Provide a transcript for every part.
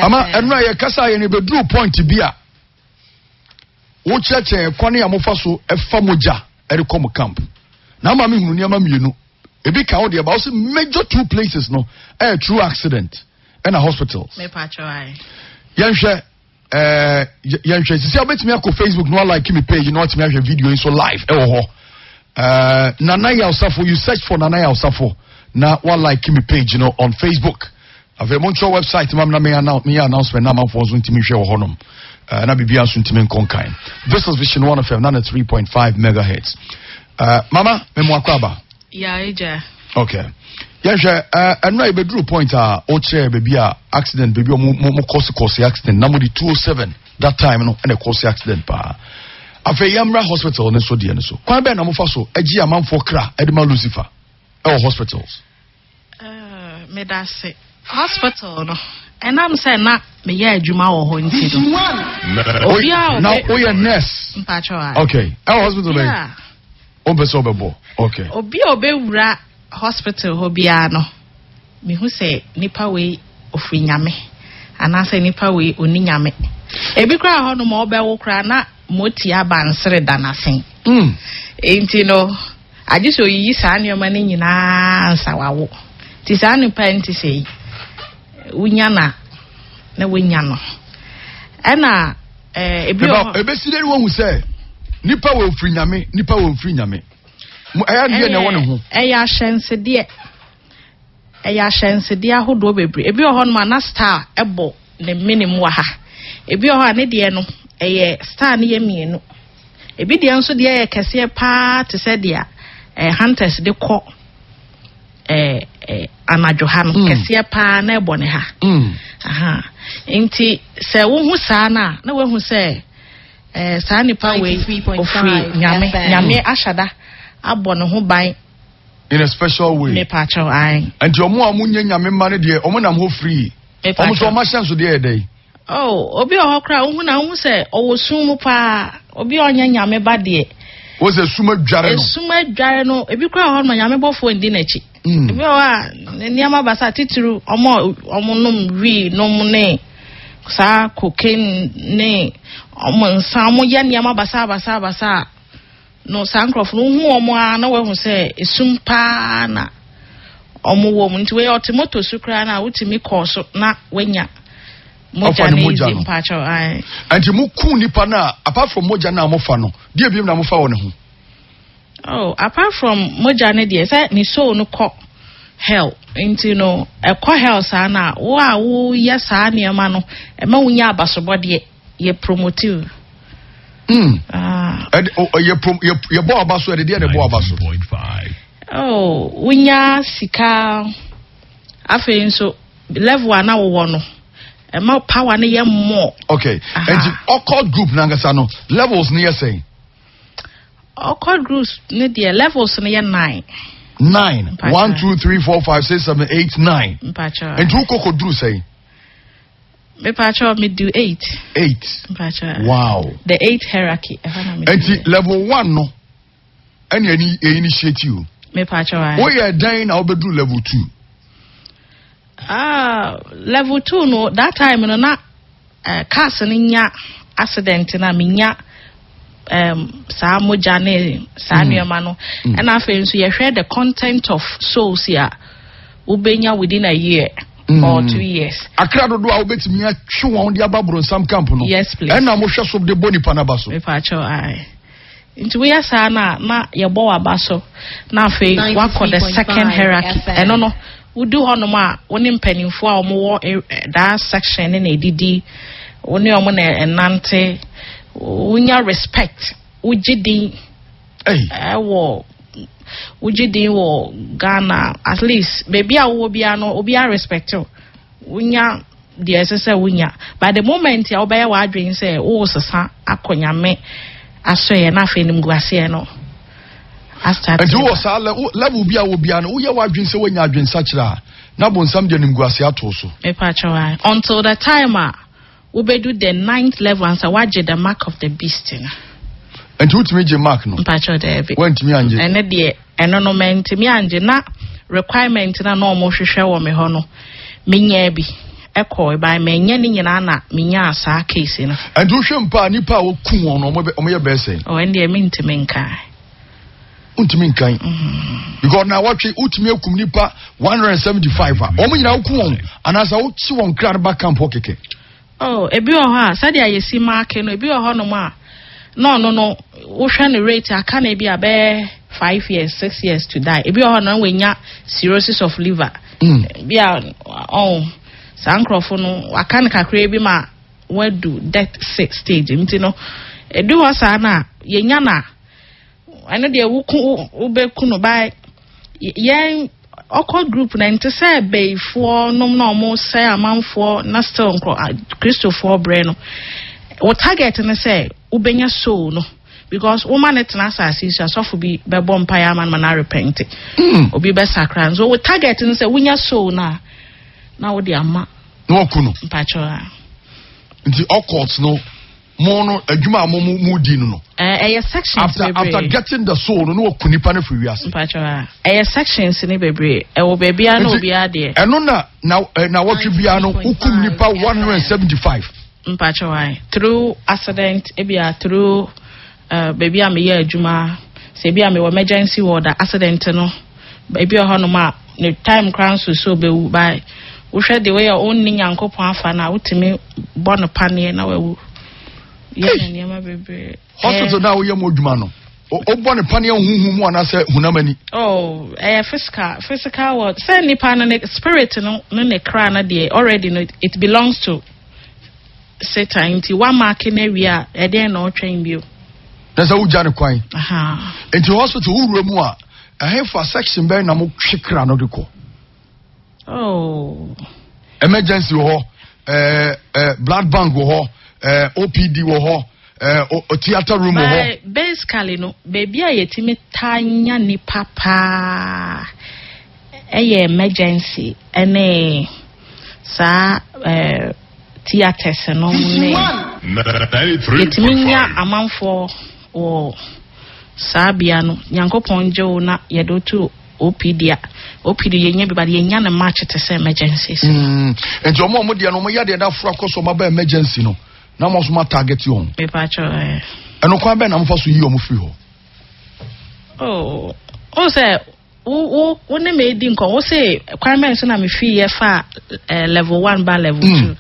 Ama ɛno a yɛkasa yɛ no bɛduru point bi a wokyerɛkyerɛ kwan a mofa so ɛfa mogya ɛde kɔ mo camp na ama mehunu nneɛma mmienu ebi ka wo deɛ ba wo sɛ major two places no ɛyɛ true accident ɛna hospitals yɛnhwɛ ɛɛ yɛnhwɛ sisi a wobɛtumi akɔ Facebook na walike me page na watumi ahwɛ video yi nso live ɛwɔ hɔ ɛɛ Nana Yaw Safo, you search for Nana Yaw Safo na walike me page no on Facebook. Afei montwerɛ website ma me na meyɛ announcement na amanfoɔ nso ntumi nhwɛ wɔ hɔnom na biribiara nso ntumi nkɔ nkan. This is Vision 1 FM 93.5 megahertz. Mama, memo akɔ aba. Yeah, agya. Okay. Yɛhwɛ ɛno a yɛbɛduru point a wokyerɛ baabi a accident baabi a mo kɔse kɔse accident na mode 207 that time no ɛna ɛkɔse accident paa. Afei yɛmmra hospital no so deɛ no so. Kwan bɛn na mofa so agye amanfoɔ kra ɛde ma Lucifer ɛwɔ hospitals? Eh, meda ase. Hospital no, ɛnam sɛ na meyɛ adwuma wɔ hɔ nti no. Obi a na woyɛ nurse. Mpakyɛw a. Okay. Ɛwɔ hospital bɛn? Yeah. Wompɛ sɛ ɔbɛbɔ. Okay. Obi a ɔbɛwura hospital hɔ biara no, mehu sɛ nipa wei ofiri Nyame anaasɛ nipa wei onni Nyame. Ebi koraa hɔ nom a ɔbɛwo koraa na moti aba nsere da n'asen. Nti no, Agye sɛ oyiyi saa nneɛma no nyinaa ansa wawo. Nti saa nipa yi nti sɛ wonya na na wonya no. Ɛna eh, ebi wɔ hɔ. Ebesi dɛ wohu sɛ nipa wɔ ofiri nyame, nipa wɔ ofiri nyame. Ɛyɛ adeɛ na ɛwɔ ne ho. Ɛyɛ ahyɛnsedeɛ. Ɛyɛ ahyɛnsedeɛ ahodoɔ bebree. Ebi wɔ hɔnom a na star bɔ ne mene mu wɔ ha. Ebi wɔ hɔ a ne deɛ no ɛyɛ star no yɛ mmienu. Ebi deɛ nso deɛ yɛ kɛseɛ paa te sɛ deɛ eh, hunters de kɔ eh, eh, anadwo ha no mm. kɛseɛ paa na ɛbɔ ne ha. Mm. Aha. Nti sɛ wohu saa no a na woahu sɛ eh, saa nipa wei ofiri nyame nyame ahyɛda abɔ ne ho ban In a special way. Mepakyɛw, ae. Nti ɔmo a ɔmo nyɛ nyame mma no deɛ ɔmo nam hɔ free. Ɔmo nso ɔmo ahyɛnsodeɛ yɛ dɛn? Oh, obi wɔ hɔ koraa wohu na wohu sɛ ɔwɔ sum mu paa. Obi a ɔnyɛ nyame ba deɛ. Wo sɛ sum adware no. Sum adware no. Ebi koraa wɔ hɔ no ma nyame bɔfoɔ ndi n'akyi. Mm. Ebi wɔ hɔ a nneɛma basa titiriw ɔmo a ɔmo nom wii nom ne saa cocaine ne ɔmo nsa ɔmo yɛ nneɛma basa basa basa. No saa nkurɔfo no wohu wɔn ara na wɔahu sɛ esum paa na wɔn wɔ mu nti wei ɔte moto so koraa na wotumi kɔɔ so na wanya mogya no ezi mpakyɛw ae. Nti mo ku nipa no a apart from mogya no a mofa no deɛ ebiem na mofa wɔ ne ho. Oh apart from mogya no deɛ sɛ ne soul no kɔ hell nti no ɛkɔ hell saa na wo a woyɛ saa nneɛma no ɛma wonya abasobɔdeɛ. Yɛ promote o. Mm. Ah. Ɛde o yɛ prom yɛ yɛ bɔ aba so ɛde deɛ na ɛbɔ aba so. Oh, wonya sika afei nso level a na wowɔ no ɛma power no yɛ more. Okay. Nti occult group nankasa no levels no yɛ sɛn? Occult groups no deɛ levels no yɛ nine. Nine. One, two, three, four, five, six, seven, eight, nine. Mpakyɛ. Nti wokɔ kɔ duru sɛn? Mepakyɛw me do eight. Eight. Mepakyɛw. Wow. The eight hierarchy. Ɛhɔ na me. Nti level one no ɛna ɛni ɛyi initiate you. Mepakyɛw ayi. Woyɛ dɛn na wobɛduru level two? Ah, level two no that time no na uh, cars no nya accident na me nya um, saa mogya ne saa mm. nneɛma no mm. ɛna afei nso yɛhwɛ the content of souls a wobɛnya within a year mm. or 2 years. Akra dodoɔ a wobɛtumi atwe wɔn de aba boronsam camp no. Yes please. Ɛna mohwɛ so de bɔ nipa n'aba so. Mepaakyɛw ae. Nti woyɛ saa na na yɛbɔ w'aba so na afei wakɔ the second hierarchy. Ɛno no wodu hɔnom a wo ne mpanimfoɔ a wɔwɔ eh, eh, that section ne na ɛdidi wo ne wɔn na ɛnante wonya respect wogye din ɛwɔ wogye din wɔ Ghana at least baabi a wowɔ biara no obiara respect wo wonya deɛ ɛsɛ sɛ wonya but the moment a wobɛyɛ w'adwene sɛ wosesa akɔ Nyame asɔeɛ na afei nimguaseɛ no astart. Nti wowɔ saa level bi a wɔ biara no woyɛ w'adwene sɛ woanya adwensakyera a na bonsam de animguaseɛ ato so. Mepakyɛw until the time a Wobedu the ninth level ansa woagye the mark of the beast no. Nti wotumi gye mark no? Mpakyɛw daabi. Woantumi angye? Ɛno deɛ ɛno no mantumi angye na requirement na na wɔn hwehwɛ wɔ me hɔ no menyaa bi. ɛkɔɔ by manyɛ ne nyinaa na menyaa saa case no. Ɛnti wohwɛ mpo a nipa a wɔku wɔn no wɔn yɛ bɛyɛ sɛn? Oh, ɛndeɛ mentumi nka. Wontumi nkan. Because na wɔtwe wotumi akum nipa 175 a wɔn nyinaa woku wɔn anaasɛ wokye wɔn kra no ba camp hɔ kɛkɛ. Oh, ebi wɔ hɔ a sɛdeɛ yɛsi maake no ebi wɔ hɔnom a na ɔno no wohwɛ ne rate aka no ebi a bɛyɛ 5 years, 6 years to die. Ebi wɔ hɔ no wɔnya cirrhosis of liver. Bi a ɔn saa nkurɔfo no waka no kakra bi ma wadu death stage nti no edu hɔ saa na yɛnya na ɛno deɛ woku wobɛku no by yɛn ɔkɔ group na nte sɛ bɛyifoɔ nom na ɔmo sɛ amanfoɔ na still nkorɔ Kristofoɔ brɛ no, wo target ne sɛ wobɛnya soul no because woma ne tena asase yi so, asɔfo bi bɛbɔ mpaeɛ ama no ma no arepent, obi bɛsakra. Nso wo target ne sɛ wonya soul no a na wode ama. Na waku no. Mpakyɛw a. Nti occult no mo no adwuma a mo mo mo di no no. Ɛyɛ sections bebree. After getting the soul no, na waku nipa no firi wiase. Mpakyɛw a, ɛyɛ sections ne bebree ɛwɔ baabi a na obiara deɛ. Ɛno na wɔtwe biara no wokum nipa 175. Mpakyɛw a, through accident, ebi a through baabi a meyɛ adwuma sɛ ebi a mewɔ emergency ward a, accident no ebi wɔ hɔnom a ne time koraa nso so obewu by wohwɛ de wei a ɔnni Nyankopɔn afa no a, wotumi bɔ no paneɛ na wawu. Yɛ ne nneɛma bebree. Hospital na woyɛ mu adwuma no, wobɔ ne paneɛ huhu mu anaasɛ hunam ani? Oh, ɛyɛ physical world sɛ nipa no ne spirit no ne ne kra no deɛ, already no it belongs to Satan nti wamaake no awie a, ɛdeɛn na ɔtwɛn bio? Na sɛ wogya ne kwan. Nti hospital wowura mu a, ɛhefa section bɛn na motwe kra no de kɔ? Oh. Emergency wɔ hɔ, blood bank wɔ hɔ, OPD wɔ hɔ, theatre room wɔ hɔ. Basically no, baabi a yɛtumi taa nya nipa paa ɛyɛ emergency ɛne saa theatres no ne yɛtumi nya amanfoɔ wɔ saa bea no. Nyankopɔn gye wo na yɛde wo to OPD a, OPD yɛnya bi but yɛnya no match te sɛ emergencies. Nti ɔmo a ɔmo deɛ no ɔmo yɛ deɛ da foro akɔ so ɔmo aba emergency no na ɔmo nso mo atarget wɔn. Mepakyɛw ɛ. Ɛno kwan bɛn na mo fa so yi ɔmo firi hɔ? Oh, o sɛ wo wo wo ne me di nkɔm, wo se kwan bɛn so na me fi yɛ fa level one ba level two.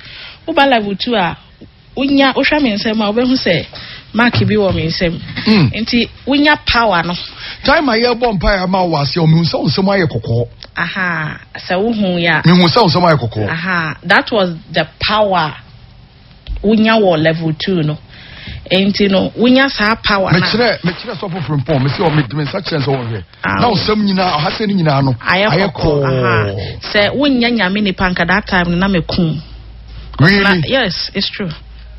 Wo ba level two a, wonya wohwɛ me nsam a, wobɛhu sɛ mark bi wɔ me nsam. Nti wonya power no. Time a yɛbɔ mpaeɛ ama wɔ aseɛ, mehu sɛ wo nsɛm ayɛ kɔkɔɔ. Aha, sɛ wohu ya. Mehu sɛ wo nsɛm ayɛ kɔkɔɔ. Aha, that was the power wonya wɔ level two no. Nti no wonya saa power na. Mekyerɛ sɔfo Frimpɔn mesi ɔ mede me nsa kyerɛ sɛ wɔhwɛ na ɔsɛm nyinaa ɔha sɛ ne nyinaa no ayɛ kɔɔ. Sɛ wonya Nyame nipa nka that time no na mekum. Really? Na, yes, it's true.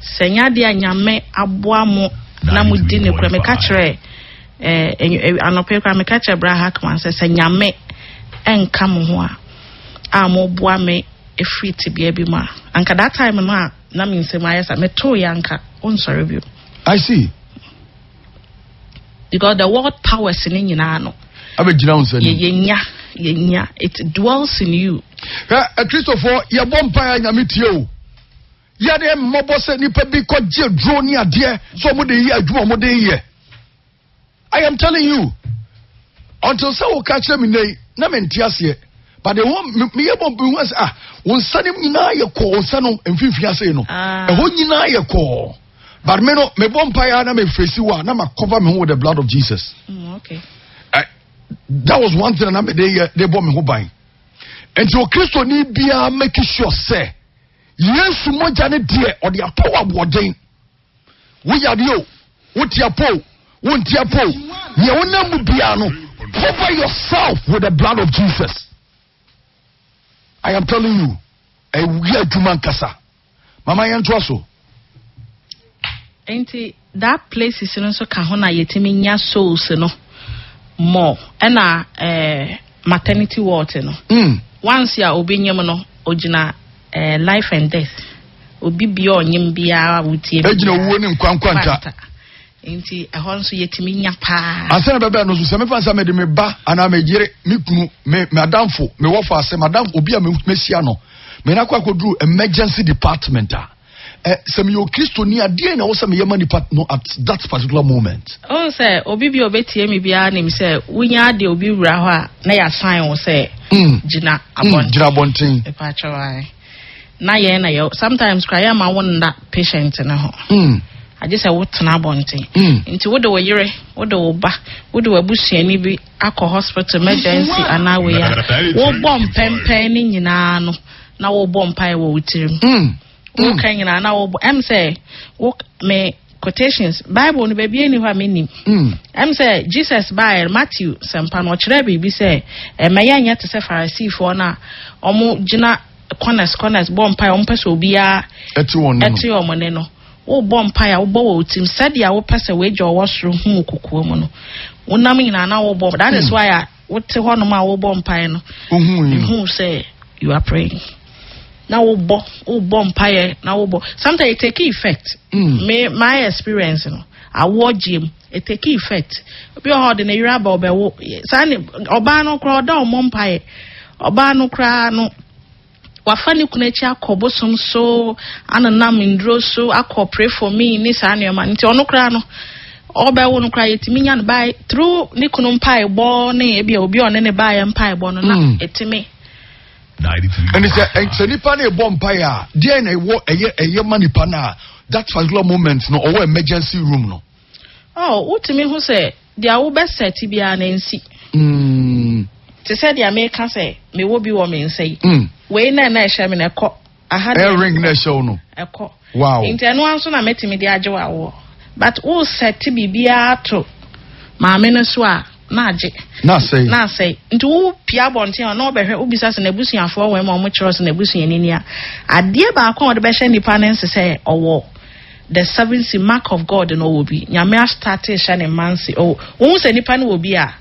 Sɛ nya adeɛ a Nyame aboa mo na mo di ne kura, meka kyerɛ anɔpɛ kora meka kyerɛ Bra Hackman sɛ Nyame ɛnka mo ho a mo boa me efiri tebea bi mu a, anka that time no a na me nsɛm ayɛ sa metoo yɛ anka onsɔre bio. I see. Because the world powers ne nyinaa no abɛgyina wo nsa nim. Yɛnya it dwells in you. Hwɛ, Akristofoɔ, yɛbɔ mpaeɛ a Nyame tie o. Yɛde mmɔbɔ sɛ nipa bi kɔgye duro ne adeɛ sɛ ɔmo de yɛ adwuma ɔmo de yɛ. I am telling you, until sɛ woka kyerɛ me nnɛ yi na mente aseɛ, but the whole meyɛ bɔ mehu sɛ ah, wo nsa no nyinaa yɛ kɔɔ, wo nsa no mfimfini ase no ɛhɔ nyinaa yɛ kɔɔ, but me no mebɔ mpaeɛ a na mefɛsi wo a na ma cover me ho with the blood of Jesus. That was one thing na mede yɛ de bɔ me ho ban. Nti Okristoni biara make sure sɛ Yesu mogya ne deɛ ɔde atɔ wɔ aboɔden. Wo yare o, wo te apɔ o, wo nte apɔ o, nea wonam mu biara no, cover yourself with the blood of Jesus. I am telling you, ɛyɛ adwuma nkasa. Mama yɛn to so. Nti that places no nso ka ho na yɛtumi nya souls no more ɛna maternity ward no. Once a obi nyem no, ogyina life and death. Obi bia ɔnyem biara wotie. Egyina owuo ne nkwa nkwanta. Nti ɛhɔ nso yɛtumi nya paa. Ansa na bɛbɛn no so sɛ mefa nsa mede me ba anaa me yere, me kunu, me madamfo, me wɔfa ase, madamfo obi a mehyia no. Mena akɔ akɔduru emergency department a, ɛ sɛ meyɛ Okristoni a, deɛn na ɛwɔ sɛ meyɛ ma nipa no at that particular moment? Wohu sɛ obi bi a obetie me biara nim sɛ wonya de obi wura hɔ a na yɛasan wo sɛ mm. gyina mm, abɔnten. Gyina abɔnten. Mepakyɛw ae. Na yɛn na yɛ sometimes kora yɛma wo nna patient no ho. Mm. Agye sɛ wotena abɔnten. Mm. Nti wode wo yere, wode wo ba, wode w'abusuani bi akɔ hospital emergency anaa wei a wobɔ mpɛmpɛn ne nyinaa no na wobɔ mpae wɔ wo tirim. Mm. Woka nyinaa na wobɔ ɛm sɛ wo me quotations Bible no baabi ɛni hɔ a menim. Mm. Ɛm sɛ Jesus baeɛ Matthew sɛmpa no ɔkyerɛ biribi sɛ ɛmɛ yɛn nyɛ te sɛ Farisifoɔ no a wɔn gyina corners corners bɔ mpae wɔn pɛ sɛ obiara ɛte wɔn ne no ɛte wɔn ne no. Wobɔ mpae a wobɔ wɔ wo tirim sɛdeɛ wopɛ sɛ w'agya ɔwɔ soro hu wo kokoa mu no. Wonam nyinaa na wobɔ that is mm. why a wote hɔnom a wobɔ mpae no. Wohu sɛ you are praying. Na wobɔ wobɔ mpaeɛ na wobɔ sometimes it take effect. Mm. Me my experience no awoɔ gye mu it take effect. Obi wɔ hɔ ɔde ne yere aba ɔbɛwo saa ne ɔbaa no koraa ɔda ɔmɔ mpaeɛ ɔbaa no koraa no. Wafa ne kunu akyi akɔ bosom so, anenam nnuro so, akɔ pray for me ne saa nneɛma no. Nti ɔno koraa no, ɔbɛwo no koraa yɛtumi nya no by through ne kunu mpaebɔ ne ebi a obi a ɔne ne baeɛ mpaebɔ no na mm. ɛtumi. Ɛne sɛ sɛ nipa no ɛbɔ mpaeɛ a deɛ na ɛwɔ ɛyɛ ɛyɛ ma nipa no a that particular moment no ɔwɔ emergency room no. Oh, wotumi hu sɛ Deɛ wobɛ set biara no ɛnsi. Mm. Te sɛ deɛ meka sɛ mewɔ bi wɔ me nsa yi. Mm. Wei na ɛna ɛhyɛ me no ɛkɔ. Aha deɛ. Ring na ɛhyɛ wo no. Ɛkɔ. Wow. Nti ɛno ara nso na mɛtumi de agye w'awoɔ. But wo set biribiara to maame no so a na agye. Na asɛe. Na asɛe. Nti wo pia abɔnten a na ɔbɛhwɛ wobisa sɛ n'abusuafoɔ wɔ ma wɔn kyerɛ sɛ n'abusuani ni a. Adeɛ baako a wɔde bɛhyɛ nipa no nse sɛ ɔwɔ The seven seal mark of God no ɔwɔ bi. Nyame astarte rehyɛ ne mma nse. Oh, wohu sɛ nipa no wɔ bi a,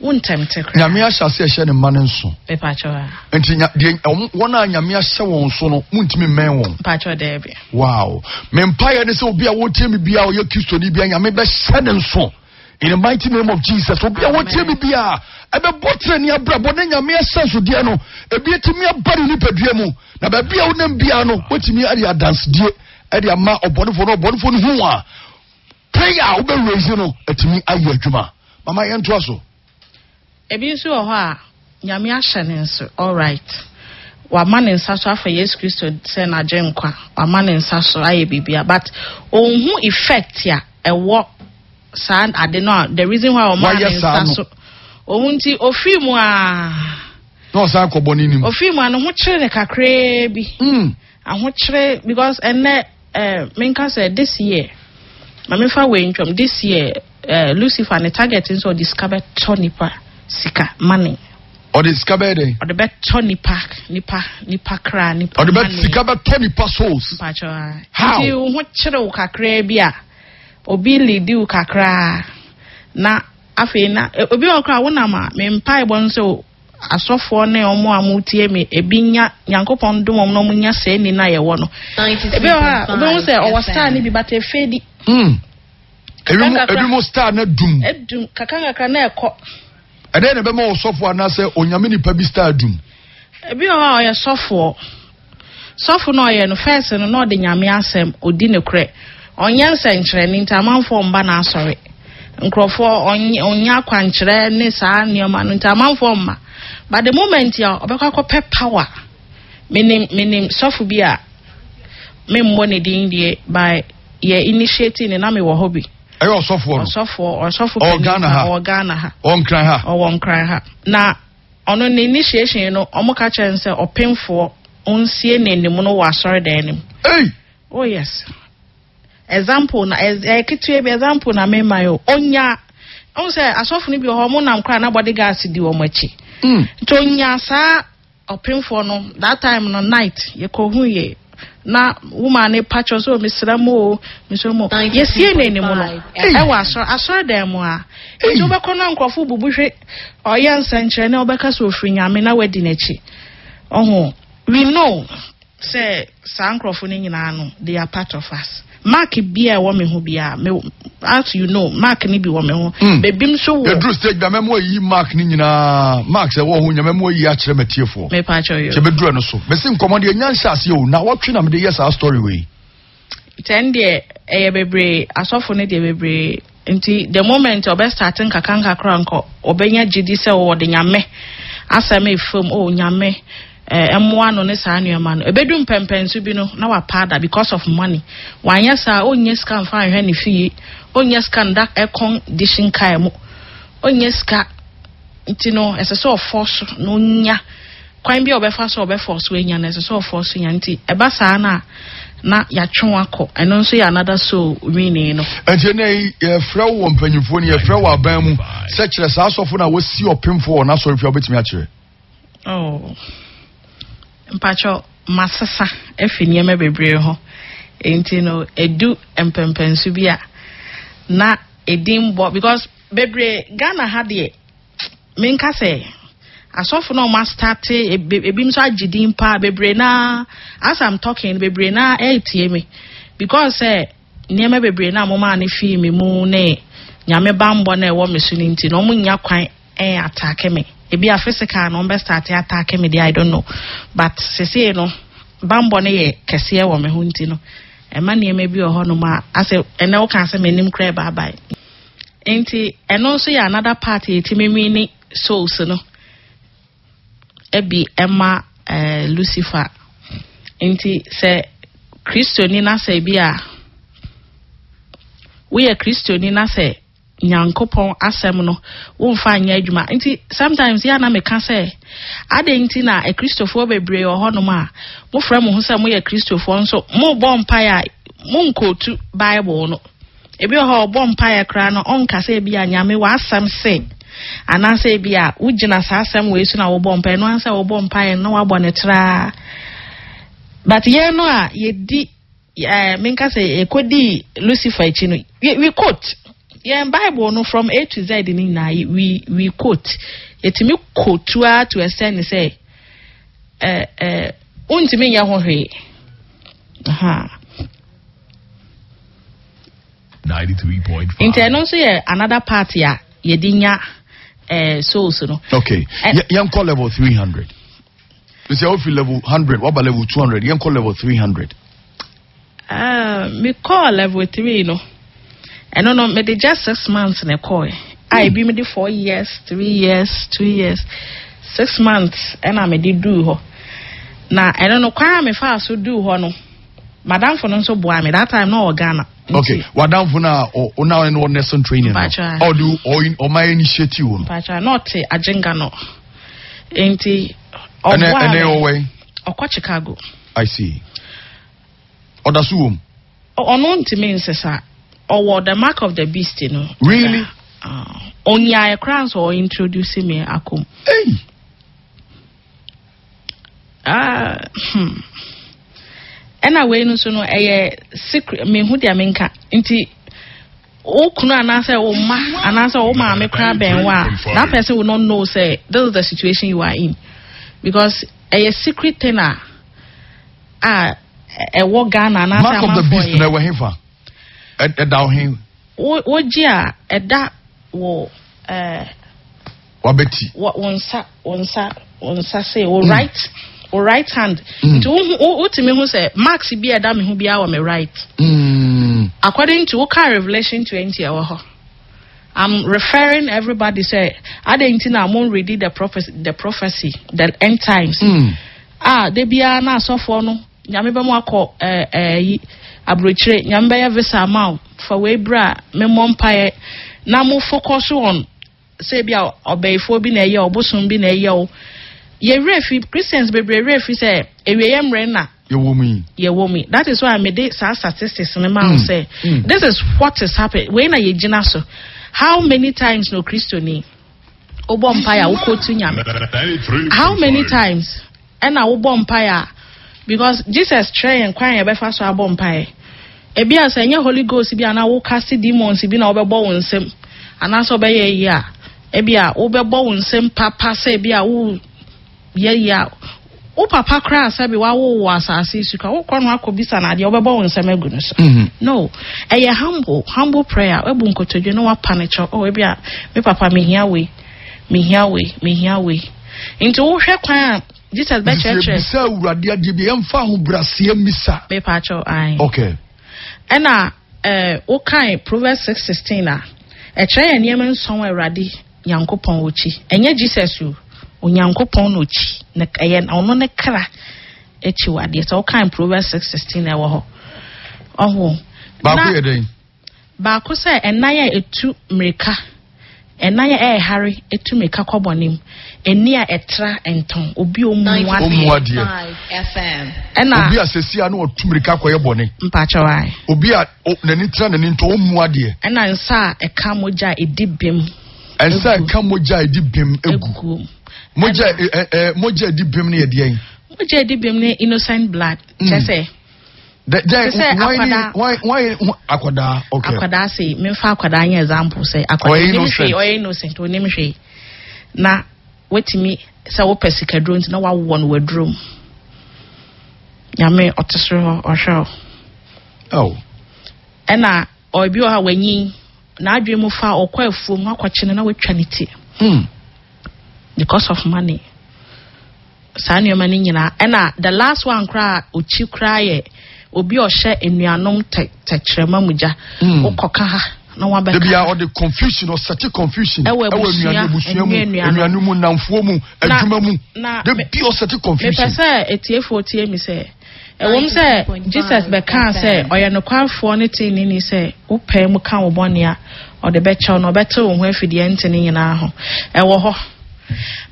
wo ntɛmte koraa. Nyame ahyɛ ase ɛhyɛ ne mma no nso. Mepakyɛw a. Nti nya, deɛ, wɔn a Nyame ahyɛ wɔn so no, muntumi mmɛn wɔn. Mepakyɛw daabi. Wow. Me mpaeɛ ne sɛ obi a wɔtie me biara ɔyɛ Kristoni biara Nyame bɛhyɛ ne nso. In the mighty name of Jesus. Obi a wɔtie me biara ɛbɛbɔ tenani abrabɔ ne Nyame ahyɛnsodeɛ no ebi atumi aba ne nipadua mu na baabi a wonam biara no wotumi ade adansedie ɛde ama ɔbɔnefoɔ no ɔbɔnefoɔ no hu a prayer a wobɛ raise no atumi ayɛ adwuma mama yɛntoa so. Ebi nso wɔ hɔ a Nyame ahyɛ ne nso alright wama ne nsa so afa Yesu Kristo sɛ n'agyenkwa wama ne nsa so ayɛ biribia but ɔnhu effect a ɛwɔ saa ade no a the reason why ɔmaa ne nsa so ɔhu nti ofiri mu a na ɔsan kɔ bɔ n'anim ofiri mu a ne ho kyere ne kakraa bi. Mm. Ahokyere because ɛnɛ eh, menka sɛ this year ma mefa wei ntwam this year eh, Lucifer ne target nso ɔde sika bɛtɔ nipa sika money. Ɔde sika bɛyɛ dɛn? Ɔde bɛtɔ nipa nipa nipa kra nipa money. Ɔde bɛ sika bɛtɔ nipa souls. Mpakyɛ How? Nti wo ho kyere wo kakraa bi a obi lead wo kakraa na afei na obi wɔ koraa wonam a me mpaebɔ nso Asɔfoɔ ne wɔn a wɔtie me, ebi nya, Nyankopɔn dom wɔn na wɔn nya saa ni no a yɛwɔ no. Ebi wɔ hɔ a, wobɛhu sɛ ɔwɔ star no bi, but efeedi. Mm. Ebi mu, ebi mu star no dum. Edum, kakra kakra na ɛkɔ. Ɛdɛn na ɛbɛma ɔsɔfo anaasɛ onyame nipa bi star dum? Ebi wɔ hɔ a ɔyɛ sɔfoɔ. Sɔfo no a ɔyɛ no first no na ɔde Nyame asɛm, ɔdi nokorɛ, ɔnyɛ nsɛnkyerɛnne nti amanfoɔ mba n'asɔre, nkorɔfoɔ ɔnyɛ ɔnyɛ akwankyerɛ ne saa nneɛma no nti amanfoɔ mma, but the moment a ɔbɛkɔ akɔpɛ power, menim menim sɔfo bi a memmɔ ne din deɛ by yɛ initiate ne na mewɔ hɔ bi. Ɛyɛ ɔsɔfoɔ no? Ɔsɔfoɔ, ɔsɔfo panin pa, ɔwɔ Ghana ha. Ɔwɔ Nkran ha? Ɔwɔ Nkran ha. Na Ɔno ne initiation no ɔmo ka kyerɛ no sɛ ɔpemfoɔ ɔnsie n'anim no wɔ asɔredan no mu. Ei! Oh yes. Example na ɛyɛ ketewa bi example na mema yi o. Onya ɔmo sɛ asɔfo no bi wɔ hɔ ɔmo nam koraa na bodyguards di wɔn akyi. Mm. Nti onya saa ɔpemfoɔ no that time no night yɛkɔhu yɛ na woman ne pakyɛ sɛ mesrɛ mo o mesrɛ mo yɛsie no anim no ɛwɔ asɔre asɔredan mu a nti wobɛkɔ no nkurɔfo bubu hwe ɔyɛ nsɛnkyerɛnne wobɛka sɛ ofiri nyame na wadi n'akyi ɔho we know sɛ saa nkurɔfo no nyinaa no they are part of us mark bi a ɛwɔ me ho biara me As you know, mark ni bi wɔ me ho. Bebi nso wɔ. Yɛduru stage bi a mɛmo ayi mark ni nyinaa marks ɛwɔ ho nyɛ mɛmo ayi akyerɛ matiefoɔ. Mepa kyɛw yo. Kyɛ bɛduru ɛno so. Mesi nkɔmɔ deɛ nya nhyɛ aseɛ o na wɔtwe na mede yɛ saa story wei. Tɛn deɛ ɛyɛ bebree asɔfo no deɛ bebree nti the moment ɔbɛ start nkakra nkakra nkɔ ɔbɛnya gyidi sɛ ɔde nyame asɛm efam o nyame ɛmoa no ne saa nneɛma no ebedu mpɛmpɛnso bi no na wapaada because of money wanyɛ saa ɔnyɛ sika nfa nhwɛ ne fie ɔnyɛ sika nda air condition car mu ɔnyɛ sika nti no ɛsɛ sɛ ɔfɔ so na ɔnya kwan bi a ɔbɛfa so a ɔbɛfɔ so anya no ɛsɛ sɛ ɔfɔ so nya nti ɛba saa no a na yɛatwe akɔ ɛno nso yɛ another soul winning no. Nti ɛnɛ yi yɛfrɛ wo wɔ mpanyinfoɔ ni yɛfrɛ wɔ aban mu sɛ kyerɛ saa asɔfo no a wɔsi ɔpemfoɔ wɔ n'asɔrefie a wobɛtumi akyerɛ. Oh, mpakyɛ masesa afi nneɛma bebree ho nti no edu mpɛmpɛnso bi a na edin bɔ because bebree Ghana ha deɛ menka sɛ asɔfo na ɔmo astate ebi nso agye din paa bebree na as I'm talking bebree na ɛretie me because sɛ nneɛma bebree na mo maa ne fii me mu ne nyame bambɔ na ɛwɔ me so no nti na ɔmo nya kwan ɛn attack me ebi a physical na ɔmo bɛ start attack me deɛ I don't know but sesei no bambɔ no yɛ kɛseɛ wɔ me ho nti no ɛma nneɛma bi wɔ hɔnom a asɛ ɛnɛ woka sɛ m'anim koraa ɛbaabae nti ɛno nso yɛ another part yɛtumi win souls no ebi ɛma Lucifer nti sɛ kristoni na sɛ bi a woyɛ kristoni na sɛ nyankopɔn asɛm no womfa nyɛ adwuma nti sometimes yɛ na meka sɛ adɛn nti na akristofoɔ bebree wɔ hɔnom a mofrɛ mo ho sɛ moyɛ kristofoɔ nso mobɔ mpaeɛ a monkootu bible no ebi wɔ hɔ a ɔbɔ mpaeɛ koraa no ɔnka sɛ ebi a nyame w'asɛm se anaasɛ ebi a wogyina saa asɛm wei so na wobɔ mpaeɛ no ansɛ wobɔ mpaeɛ no na wabɔ ne traa but yɛn no a yɛdi menka sɛ yɛkɔdii Lucifer akyi no we quote yɛn bible no from A to Z ne nyinaa we quote yɛtumi quote ara to extend sɛ wontumi nyɛ ho hwee. Aha. 93.5. Nti ɛno nso yɛ another part a yɛde nya souls no. Okay, yɛnkɔ level 300. Sɛ wofi level 100 waba level 200 yɛnkɔ level 300. Mekɔɔ level 3 no ɛno no mede just 6 months na ɛkɔɛ a ebi mede 4 years 3 years 2 years 6 months ɛna mede duu hɔ na ɛno no kwan a mefaa so duu hɔ no madamfo no nso boa me that time na ɔwɔ Ghana. Okay, wadamfo no a ɔna ɔne wɔ nursing training no ɔde ɔma initiative no. Mpakyɛ na ɔte Agyenga no nti ɔboa me. Ɛnɛ ɔwɔ yi. Ɔkɔ Chicago. I see. Ɔda so wɔ mu. Ɔno ntumi nsesa ɔwɔ the mark of the beast no. Really? Onyaa koraa nso ɔ introduce me akom. Hey. Ɛna wei no nso no ɛyɛ secret mehu deɛ menka nti wo kunu anaasɛ wo mma anaasɛ wo maame koraa bɛn wo a that person will not know say this is the situation you are in because ɛyɛ secret thing a ɛwɔ Ghana anaasɛ mark of the beast na ɛwɔ hefa ɛda wo he wogye a ɛda wɔ wabɛti wo nsa sɛ wo right wo right hand nti wotumi hu sɛ marks bi a ɛda me ho biara wɔ me right. According to woka Revelation 20 ɛwɔ hɔ. I'm referring everybody say adɛn nti na mo read the prophecy the end times. Ah, de biara na asɔfoɔ no nyame bɛ mo akɔ yi aburokyire nyame bɛyɛ visa ama wo fa wei bra me mmɔ mpaeɛ na mo focus on sɛ bi a ɔbɛyifoɔ bi na ɛyɛ ɔbosom bi na ɛyɛ o. Yɛ werɛ fi Christians bebree werɛ fi sɛ ewieɛ mmerɛ na yɛwɔ mu yi. Yɛwɔ mu yi. That is why mede saa statistics ne ma wo sɛ this is what is happening. Wei na yɛgyina so. How many times no Kristoni wobɔ mpaeɛ a wokɔtu nyame? How many times ɛna wobɔ mpaeɛ a because Jesus kyerɛ yɛn kwan a yɛbɛfa so abɔ mpaeɛ. Ebi a sɛ ɛnyɛ Holy Ghost bi anaa wo cast demons bi na wobɛbɔ wo nsam anaasɛ wobɛyɛ yi a ebi a wobɛbɔ wo nsam papa sɛ ebi a wo yɛ yi a Wo papa koraa sɛbe wawo wo wɔ asase yi so koraa, wokɔ no akɔbisa no adeɛ, wobɛbɔ wo nsam agu no so. Mm-hmm. No, ɛyɛ humble, humble prayer. Wabu nkotodwe na wapa no kyɛw. Oh, ebia me papa mehia wei, mehia wei, mehia wei. Nti wohwɛ kwan a Jesus bɛkyerɛkyerɛ. Bisa awurade adeɛ bi, yɛmfa ahobrɛaseɛ mmisa. Mepa kyɛw, ae. Okay. Ɛna eh, wokae Proverbs 6:16 a, ɛkyerɛ yɛn nneɛma nson a Awurade Nyankopɔn okyi. Ɛnyɛ Jesus o, Onyankopɔn na okyi. Ne, ɛyɛ ɔno ne kra akyiwadeɛ. Sɛ wokan Proverbs 6:16 ɛwɔ hɔ. Ɔho. Baako yɛ dɛn? Baako sɛ ɛnan a etu mmirika, ɛnan a ɛɛhare etu mmirika kɔ bɔne mu, ani a ɛtra ntɔn, obi a ɔmmu adeɛ. Ɔmmu adeɛ. Ɛna. Obi a sɛsi a na ɔtu mmirika kɔyɛ bɔne. Mpakyɛw ae. Obi a n'ani tra n'ani ntɔn, ɔmmu adeɛ. Ɛna nsa a ɛka mogya a ɛdi bem. Nsa a ɛka mogya a ɛdi bem egu. Mogya ɛ ɛ mogya a ɛdi bem no yɛ deɛn? Mogya a ɛdi bem no innocent blood. Kyɛ sɛ. Dɛ dɛ wɔn wɔn wɔn akwadaa okay. Akwadaa se memfa akwadaa nyɛ example sɛ akwadaa onim hwee ɔyɛ innocent onim hwee na watumi sɛ wopɛ sikaduro nti na wawɔ no waduro mu nyame ɔte soro hɔ ɔhwɛ o. Oh. Ɛna ɔbi wɔ ha wanyin n'adwene mu fa ɔkɔ afuom akɔkye no na watwa ne ti. Because of money. Saa nneɛma no nyinaa. Ɛna the last one koraa a ɔkyi koraa yɛ obi a ɔhyɛ anuanom tɛ tɛkyerɛma mu gya. Wokɔka ha na wabɛka. Dabi a ɔde confusion ɔsɛte confusion ɛwɔ abusua abusua mu anuanom mu nnamfoɔ mu adwuma mu. Dabi ɔsɛte confusion. Mepɛ sɛ atiefoɔ tie mi sɛ ɛwom sɛ Jesus bɛkaa sɛ ɔyɛ nokwarefoɔ ne teneneeni sɛ wopae mu ka wo bɔne a ɔde bɛkyɛ wo na ɔbɛtew wo ho afi deɛ ɛnte no nyinaa ho. Ɛwɔ hɔ.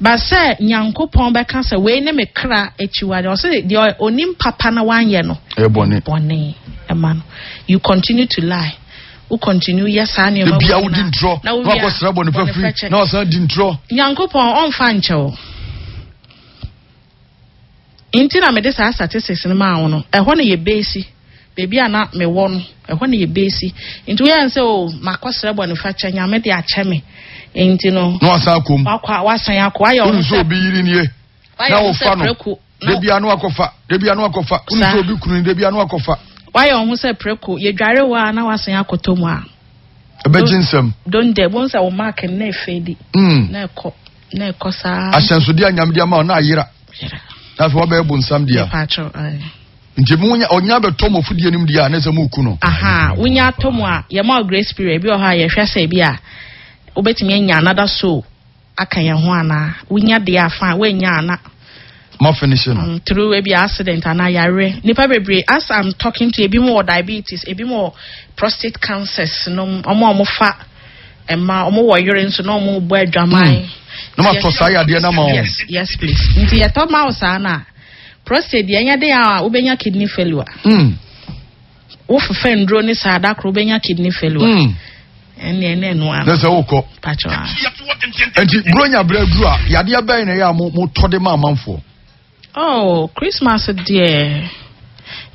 But sɛ Nyankopɔn bɛka sɛ wei ne me kra akyiwadeɛ, ɔse deɛ ɔnim papa na wanyɛ no, ɛyɛ bɔne. Bɔne ɛma no. You continue to lie. Wo continue yɛ saa nneɛma wei nyinaa. Ebia wodi ntorɔ, na wakɔsrɛ bɔne fafiri, na wasan di ntorɔ. Nyankopɔn ɔmfa nkyɛ wo. Nti na mede saa statistics no maa wo no. Ɛhɔ na yɛbesi. Baabi a na mewɔ no, ɛhɔ na yɛbesi. Nti woyɛ sɛ o, makɔsrɛ bɔnefakyɛ, Nyame de akyɛ me. Nti no. Na wasan akɔ mu. Wakɔ, wasan akɔ. Wayɛ ɔho sɛ. obi yiri nie. Na wofa no. Debi ano akɔfa. Debi ano akɔfa. Wonu sɛ obi kunu ni, debi ano akɔfa. Wayɛ ɔho sɛ prɛko. Yɛdware wo a na wasan akɔtɔ mu a. Ɛbɛgye nsɛm. Don't dare. Bohu sɛ wo mark no na ɛfɛdi. Na ɛkɔ. Na ɛkɔ saa. Ahyɛnsodeɛ a Nyame de ama wo na ayera. Na afei wabɛyɛ bonsam dea. Nti mo nya ɔnya bɛtɔ mo afudie no mu deɛ a na sɛ mo ku no. Aha, wonya atɔ mu a yɛma wo grace period. Ebi wɔ hɔ a yɛhwɛ sɛ ebi a wobɛtumi anya another soul aka yɛn ho anaa. Wonya deɛ a fine, woannya a na ma finish no. Through ebi accident anaa yareɛ. Nipa bebree as I'm talking to ebi mo wɔ diabetes, ebi mo wɔ prostate cancers nom, ɔmo a ɔmo fa Mmaa, wɔn wɔ yere nso na wɔn bɔ adwaman. Na ma tɔ saa yadeɛ na ma wɔn. Yes, yes please. Nti yɛtɔ ma wo saa na prostate deɛ ɛnyɛ den a wobɛnya kidney failure. Wo fefɛ nduro ne saa da koro wobɛnya kidney failure. Ɛnne ɛnne ɛno ano. Ne sɛ wokɔ. Pakyɛ wa. Nti buronya berɛ aduru a yadeɛ bɛn na ɛyɛ a mo tɔ de ma amanfoɔ? Oh Christmas deɛ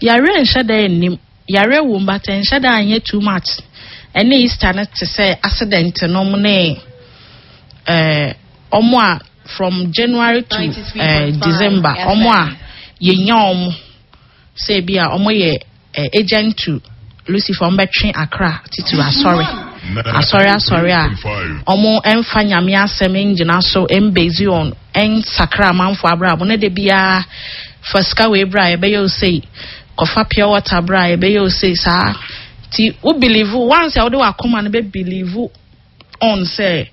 yareɛ nhyɛ da nnim yareɛ wom but ɛnhyɛ da anyɛ too much ɛne Easter no te sɛ accident nom ne eh, ɔmo a from January to eh, December ɔmo a yɛnya ɔmo Sɛ ebia wɔyɛ agent to Lucifer, wɔbɛtwe akra titiriw asɔre, asɔre asɔre a wɔmfa Nyame asɛm ngyina so, mbase on, nsakra amanfo abrabɔ, na da biara fa sika wei bra yɛbɛyɛ wo sei, kɔfa pure water bra yɛbɛyɛ wo sei, saa. Nti wo believe, once a wode w'akoma no bɛ believe on sɛ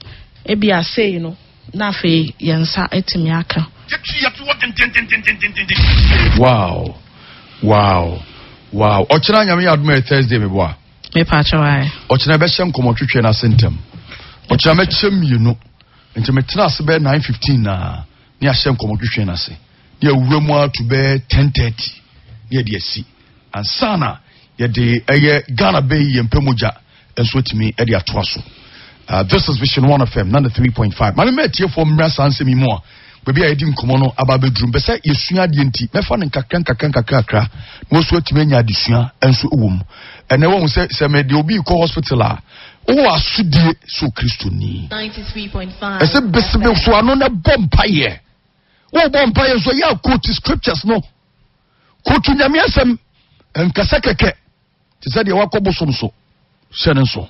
ebia sei no, Na afei yɛn nsa atumi aka. Wow wow wow ɔkyena nyame yɛ adom yɛ Thursday meboa. Mepa kyɛw ayɛ. Ɔkyena ɛbɛhyɛ nkɔmɔ twetwe no ase ntɛm. Ɔkyena mɛkyɛ mmienu nti metena ase bɛyɛ 9:15 na ne ahyɛ nkɔmɔ twetwe no ase ne awura mu ato bɛyɛ 10:30 ne yɛde asi ansa na yɛde ɛyɛ Ghana bɛyi yɛn pɛ mogya nso atumi de atoa so. This is Vision 1 FM 93.5. Maame mɛ atiefoɔ mmra saa nsɛm yi mu a baabi a yɛdi nkɔmmɔ no aba abɛduru mpɛ sɛ yɛsua adeɛ nti mɛfa no nkakra nkakra nkakra kakra na wɔso atumi anya adesua nso wɔ mu. Ɛnɛ wɔhu sɛ sɛ mede obi kɔ hospital a wowɔ asodie sɛ okristoni ɛsɛ besebe so ano na bɔ mpaeɛ. Wobɔ mpaeɛ nso yɛ a quote scriptures no. Quote Nyame asɛm. Nkasa kɛkɛ te sɛ deɛ wakɔ bosom so. Hyɛ ne nso.